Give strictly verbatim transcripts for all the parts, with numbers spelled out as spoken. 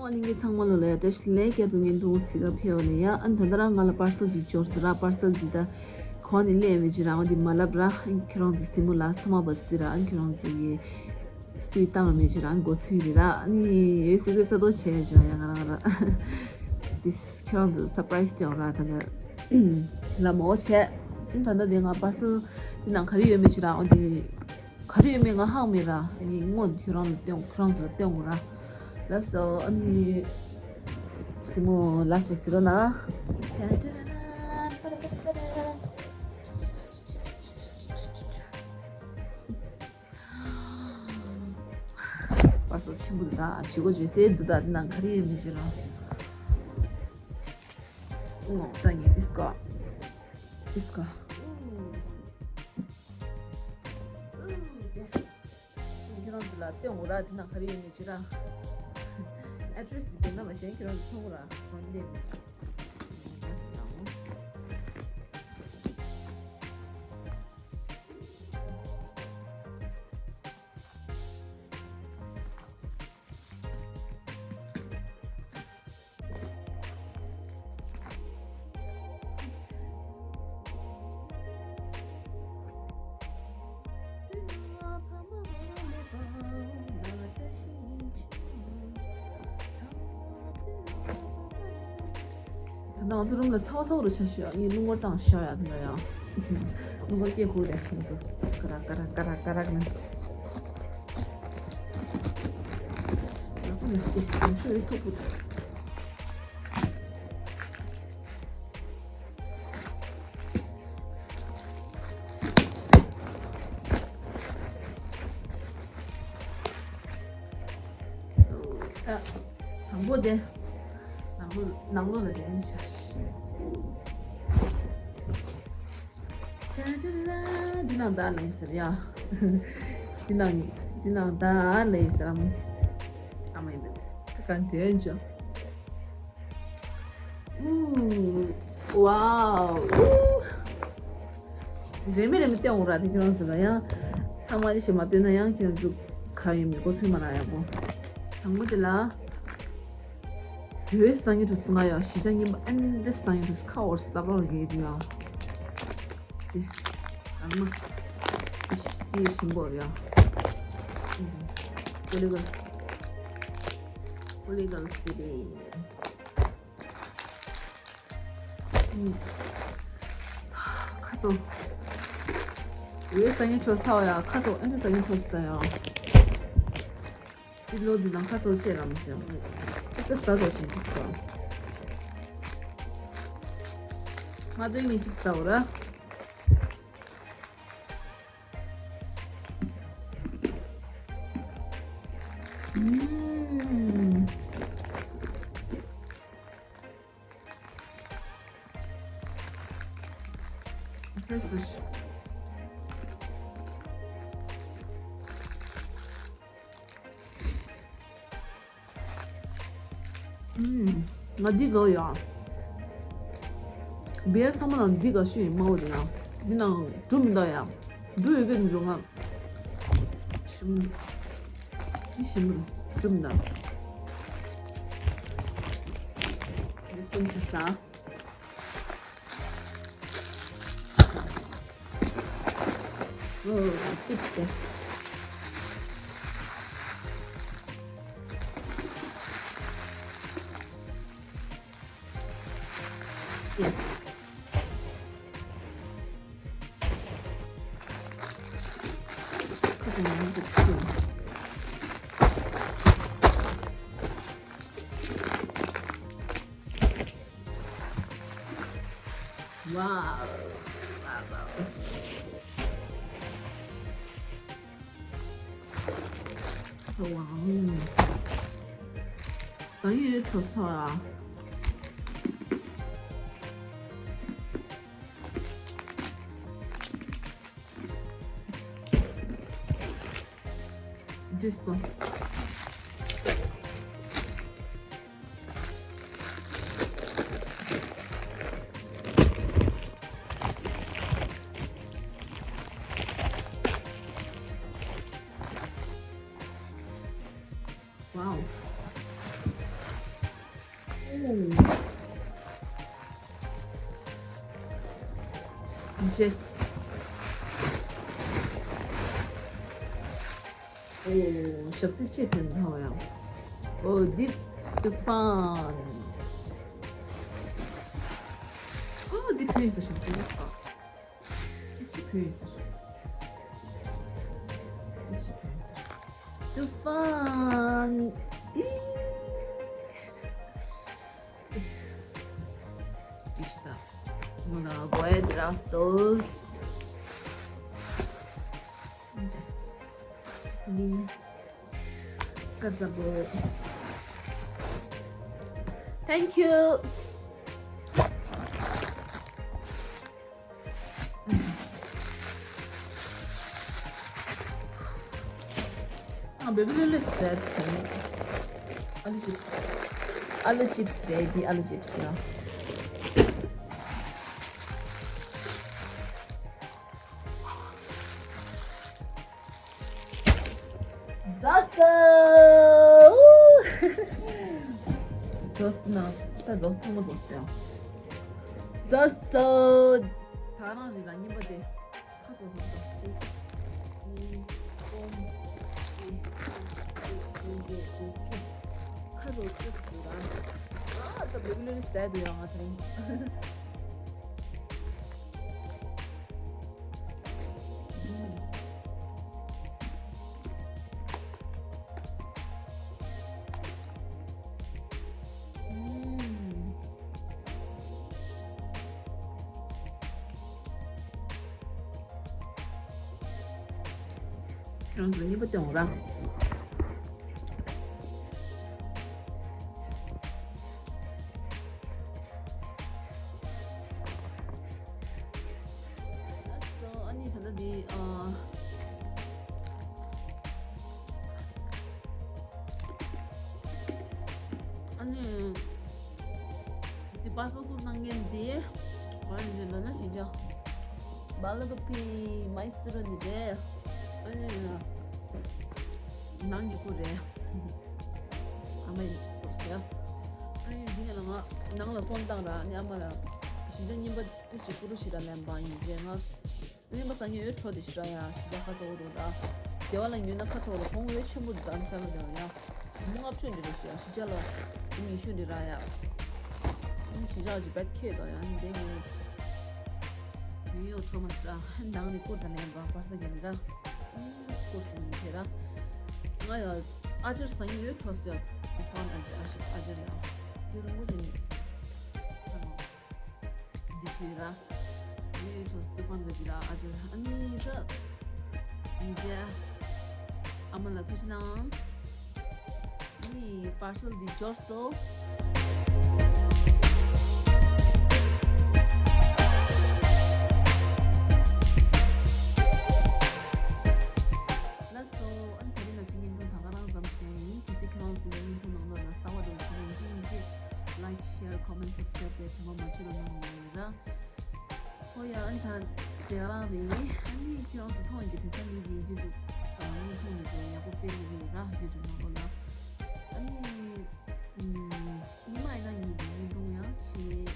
ཨོ་ནི་ངའི་ཚང་མ་ལོ་ལ་ཡ་བཀྲ་ཤིས་བདེ་ལེགས། བསྐྱར་དུ་བརྙན་ཐུང་གཟིགས་ག་ཕེབས་པ་ལ་ཡ། ཨ་ནི་ད་ལྟ་རང་ང་ལ་པར་སལ་ཅིག་འབྱོར་སོང་ར། པར་སལ་འདི་ད་གོང་ནས་སླེབས་མེད་ཅིག་ར། ཨོ་འདི་མ་ལབ་ར། ཨ་ནི་ཁྱེད་རང་ཚོ་སེམས་པ་ལ་ཐོག་མ་བབས་སི་ར། ཨ་ནི་ཁྱེད་རང་ཚོ་ཡི་སུས་བཏང་མེད་ཅིག་ར། ཨ་ནི་མགོ་ཚོས་རེད་ར། ཨ་ནི་ཡོད་སི་ཀྲེ་ཊི་ས་ཏོ་བྱས་ཅིག་ར། ཡ་ང་རང་ར་དེ་ཁྱེད་རང་ཚོ་སར་པ་རའི་སི་ཅིག་ར། ད་ད་ལ་མོ་བྱས། ཨ་ནི་ད་ད་དེ་ང་པར་སལ་དེ་ནང་ག་རེ་ཡོད་མེད་ཅིག་ར། ཨོ་འདི། ག་རེ་ཡོད་མེད་ང་ཧ་གོ་མེད་ར། ཨ་ནི་སྔོན་ཁྱོད་རང་ལ་སྟོན། ཁྱོད་རང་ཚོ་ལ་སྟོན་དགོས་ར། ལགས་སོ། ཨ་ནི་སྲིང་མོ་ལགས་སོ་ཟེར་རོགས་གནང་། པར་སལ་ཆེན་པོ་འདུག་ད། བྱེད་སྒོ་བྱེད་སའི་འདུག་ད། འདི་ནང་ག་རེ་ཡོད་མེད་ཅིག་ར། ངོ་ད་ངས་ཌི་སི་ཀོ། ཌི་སི་ཀོ། ཁྱེད་རང་ཚོ་ལ་སྟོན་དགོས་ར། དེ་ནང་ག་རེ་ཡོད་མེད་ཅིག་ར། ཨེ་ཌི་རེ་སི་དེ་བསྟན་ན་མ་གཞན་ཁྱེད་རང་ཚོ་མཐོང་གི་ར། གང་འདྲ་མེད། ད་ང་ཚོ་རུམ་ལ་ཚ་བ་ཚ་བ་རུ་ཆ་ཞུ་ཡ། ངས་རླུང་འཁོར་བཏང་བཞག་ཡ། དེ་འདྲ་ཡ། རླུང་འཁོར་སྐད་ཁུག་དེ་ང་ཚོ་ཀ་ར་ཀ་ར་ཀ་ར་ཀ་ར་ནས། ཡག་པོ་ནས་སྐད་གང་ཤོད་ཡོད་ཐུག་པོ། ཨ། དང་པོ་དེ། ནང་ལོགས་ནང་ལོགས་ལ་དེ་ནི་ཤ་ཤ། ཅ་ཅ་ར་ར། འདི་ནང་བདག་ལེན་ཟེར་ཡ། འདི་ནང་འདི་ནང་བདག་ལེན་ཟེར་ཨམ། ཨ་མ་ཡིན་པས་གང་དེ་འཇོ། ཨུ། ཝའོ། རེ་མི་རེ་མི་སྟོན་འོང་ར། དེ་ཁྱེད་རང་ཚོ་ལ་ཡང་ཚང་མ་ཅི་ཞིག་མ་སྟོན་ན་ཡང་ཁྱེད་རང་ཚོ་ག་ཡོད་མེད་མགོ་ཚོས་མ་རག་ཡག་པོ། དང་པོ་དེ་ལ། བོད་སང་ཉིན་དུ་སུ་ང་ཡང་གཞིས་ཆགས་རྙིང་པ་ཨེ་འདྲ་སང་ཉིན་དུ་ཁ་འོར་ས་པ་རེད་ཡ། དེ། ཨ་མ། དེ་ཞིམ་པོ་རེད་ཡ། ཀོ་ལི་གལ། ཀོ་ལི་གལ་སི་རེད། ཁ་སོ། ཡོད་སང་ཉིན་དྲོ་ཚ་བ་ཡ། ཁ་སོ་ཨེ་འདྲ་སང་ཉིན་དྲོ་ཚ་ཡ། ཅི་ལོ་འདི་ནང་ཁ་ཐོར་ཆེ་རམ་ཟེར། ཅི་ལྟ་ཟ་དོ་ཅི་ཅི་ཟ། ང་ཚོའི་མི་གཅིག་ཟ་འོ་ར། ཨུམ། Fresh, fresh. ཨུམ། ང་འདི་དགའ་ཡ། བེ་ཚང་མ་ལ་འདི་དགའ་ཤོས་ཡིན་སྨྲ་བ་རེད་ཡ། འདི་ནང་འབྲུ་མི་འདུག་ཡ། འབྲུ་ཡོད་གི་མི་འདུག་ང་ཞིམ། འདི་ཞིམ་རེད། འབྲུ་མི་འདུག་འདི་སེམས་ཆེ་ས། ཨོ། ཅིབ་སི་དེ། ཡེ་སི། ཁ་དང་ཡང་ཅིབ་སི། ཝའོ། ཝའོ། ཝའོ། སང་ཉིན་དྲོ་ཚོགས་ཨ། འགྲིག་སོང་། ཝའོ། ཅེ། ཨོ། ཞག་རྩི་ཅེས་ཕན་ཐང་ཡང་། ཨོ། འདི་ཏུ་ཕན། ཨོ། འདི་ཕན་ས་ཞག་རྩི་ཨ། འདི་ཕན་ས། འདི་ཕན་ས། ཏུ་ཕན། ཨི། ཨིས། འདི་ཤི་ད། མོ་ན་གོ་ཡ་འདི་ར་སོས། སི་མི། ཀ་ཛ་བོ། Thank you. ཨ། བེ་བི་ལི་ལི་སི་རེད། ཨ་ལུ་ཅིབ་སི། ཨ་ལུ་ཅིབ་སི་རེད། འདི་ཨ་ལུ་ཅིབ་སི་ཡ། རྫོགས་སོ། རྫོགས་ན་ད་རྫོགས་ཚང་མ་རྫོགས་སོ། རྫོགས་སོ། ད་རང་རེད་ལ་རྙིང་པ་དེ། ཁ་རྩང་ཧོན་ཏོ་གཅིག་གཉིས། གསུམ། བཞི། བཅུ། བཅོ་བརྒྱད། དགུ་བཅུ། ཁ་རྩང་བཅུ་ཟེར་ར། ཨ་ད་བེ་བི་ལི་ལི་ཟས་དུ་ཡོང་ང་དེ་རིང་། ཁྱོད་རང་ཚོ་གཉིས་པོ་སྟོན་ར། ཨ་ནི་ད་ལྟ་འདི་ཨ། ཨ་ནི། འདི་པར་སེལ་ཁུག་གནང་མཁན་འདི། བར་འདི་ལོ་ན་ཞིག་ཅང་། བ་ལ་ག་ཕི་མའི་སི་ར་འདི་རེད། ཨ་ནི། ནང་གི་ཁུག་རེད། ཨ་མའི་ཁུག་ཟེར། ཨ་ནི་འདི་ལ་ང་ནང་ལ་ཕོན་བཏང་ར། ཨ་ནི་ཨ་མ་ལ་ཞིག་ཅང་རྙིང་པ་དེ་ཞིག་ཀུ་རུ་ཞིག་ལ་ལེན་པ་ཡིན་རྗེས་ང་། རྙིང་པ་སང་ཉིན་འོད་འཕྲོ་དེ་ཤི་ར་ཡ། ཞི་ཅག་ཁ་ཚ་འོ་རུ་ར། སྡེ་བ་ལ་ཉོས་ན་ཁ་ཚ་འོ་རུ་ཁོང་འོད་ཆེན་པོ་འདི་དང་ས་ལ་དེ་ཡ། མུ་ལྔ་བཅུ་འདི་རུ་ཤི་ཡ། ཞི་ཅག་ལ་མུ་ཉི་ཤུ་འདི་ར་ཡ། ཞི་ཅག་ཅི་བེད་ཁེ་དོ་ཡ་འདི་ངོ་། ཡོ་ཡོ་འཕྲོ་མ་ཤི་ར། ནང་ནས་ཀུར་དང་ལེན་པ་པར་ས་གི་ནི་ར། ཀུར་སུ་མི་ཆེ་ར། ང་ཡ་ཨ་ཅར་སང་ཉིན་འོད་འཕྲོ་སོ་ཡ། ཏུ་ཕོན་ཨ་ཅར་ཨ་ཅར་ཨ་ཅར་ཡ། དེ་རུ་མུ་ཅི་ནི། འདི་ཞུས་ར། ཡུལ་ཕྱོགས་སུ་ཏུ་ཕན་ག་ཅི་ར་ཨ་ཅེ་ར་ཨ་ནི་ད། ཡིན་ཅེ། ཨ་མ་ལ་ཐུགས་རྗེ་གནང་། ཨ་ནི་པར་སེལ་འདི་འབྱོར་སོ། ལགས་སོ། ཨ་ནི་དེ་རིང་ང་ཚོའི་བརྙན་ཐུང་ད་ག་རང་ཙམ་བཞག་ཡིན། གལ་སྲིད་ཁྱེད་རང་ཚོའི་བརྙན་ཐུང་ནང་ལོགས་ལ་གསར་པ་འདྲ་བོ་བྱུང་ན་ཡིན་གཅིག་ཡིན་གཅིག་like, share, comment, subscribe དེ་དྲན་པ་མ་བརྗེད་རོགས་གནང་། ཡིན་ར། ཧོ་ཡ། ཨ་ནི་ད་དེ་ག་རང་རེད། ཨ་ནི་ཁྱེད་རང་ཚོ་མཐོང་ཡོད་ཀྱི་དེང་སང་ངེད་ཀྱི་ཡུ་ཊུབ་ཨ་བརྙན་ཐུང་ནི་ཚོ་ཡག་པོ་དཔེ་ལེགས་ཡོད་ར། ཡུ་ཊུབ་ནང་ལོགས་ལ། ཨ་ནི་ཨམ་ཉི་མ་ཡིན་ན་ངེད་ཀྱི་བརྙན་ཐུང་ཡང་བྱེད་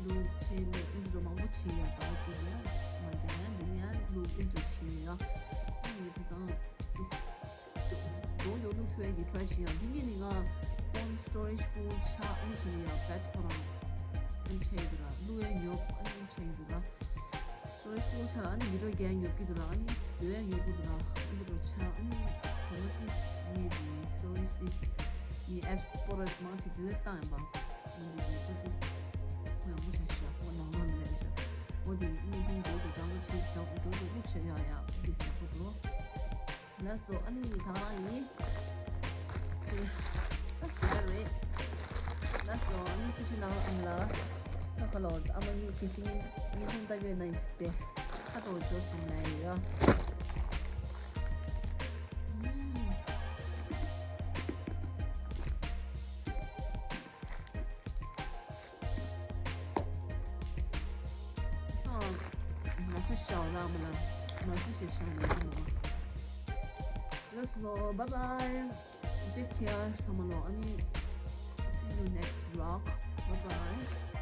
ལུགས་བྱེད་ལུགས་ཨིན་ཊྲོ་མང་པོ་བྱེད་ཡོད། ཟླ་བ་གཅིག་ཡང་མ་རྒྱག་ཡང་འདི་ནི་ཡང་ལུགས་ཨིན་ཊྲོ་བྱེད་ཡོད་ཡ། ཨ་ནི་དེང་སང་ཨིས། གདོང་ཡོད་ལུགས་ཐུ་ཡ་གི་try བྱེད་ཡ། འདི་ངས་ནི་ང་phone storage full ཆགས་ཨ་ནི་བྱེད་ནི་ཡ་bad ཁོ་རང་ཨ་ནི་ཆགས་ཡོད་འདུག་ར། བླུག་ཡ་ཉོབ་ཨ་ནི་ཆགས་ཡོད་འདུག་ར། storage full ཆགས་ལ་ཨ་ནི་video རྒྱག་ཡ་ཉོབ་ཀྱི་འདུག་ར། ཨ་ནི་བཟོ་ཡ་ཉོབ་ཀྱི་འདུག་ར། ཨ་འདི་འདྲ་ཆགས་ཨ་ནི་གོང་མ་ཏིས་ངས་ཀྱི་storage ཏིས་ངའི་apps སྤོ་ར་མང་ཆེ་delete བཏང་ཡིན་པ། ཨ་འདི་འདི་ཏིས་ཁོ་ཡང་མོ་ཆ་ཤ་སོ་ནང་ལོགས་ནས་ལས་བྱ། འོ་དེ་ངས་ཁོང་འགྲོ་དུ་དྲང་པོ་བྱེད་དྲང་པོ་འགྲོ་དུ་བླུག་བྱ་ཡ་ཡ་ཏིས་ཡག་པོ་འདུག་ལགས་སོ། ཨ་ནི་ད་ག་རང་ཡིན། ཨེ། ད་ཟེར་རེད། ལགས་སོ། ཨ་ནི་ཐུགས་རྗེ་གནང་། ཨ་མ་ལགས། ད་ག་ལོར་ཨ་མ་ངའི་གི་སི་ཉིན་ཉིན་ཐུང་ལྟ་གི་ཡོད་ན་ཡིན་ཅིག་སྟེ། ཁ་དོག་འབྱོར་སོང་ལ་ཡོད། ཨུམ། ཨ། ང་སུ་ཤའོ་ར་མ་ལ། ང་སུ་ཤའོ་ཤའོ་ར་མ་ལ། ལགས་སོ། Bye bye. Take care. ཚང་མ་ལོ། ཨ་ནི། See you next vlog. Bye bye.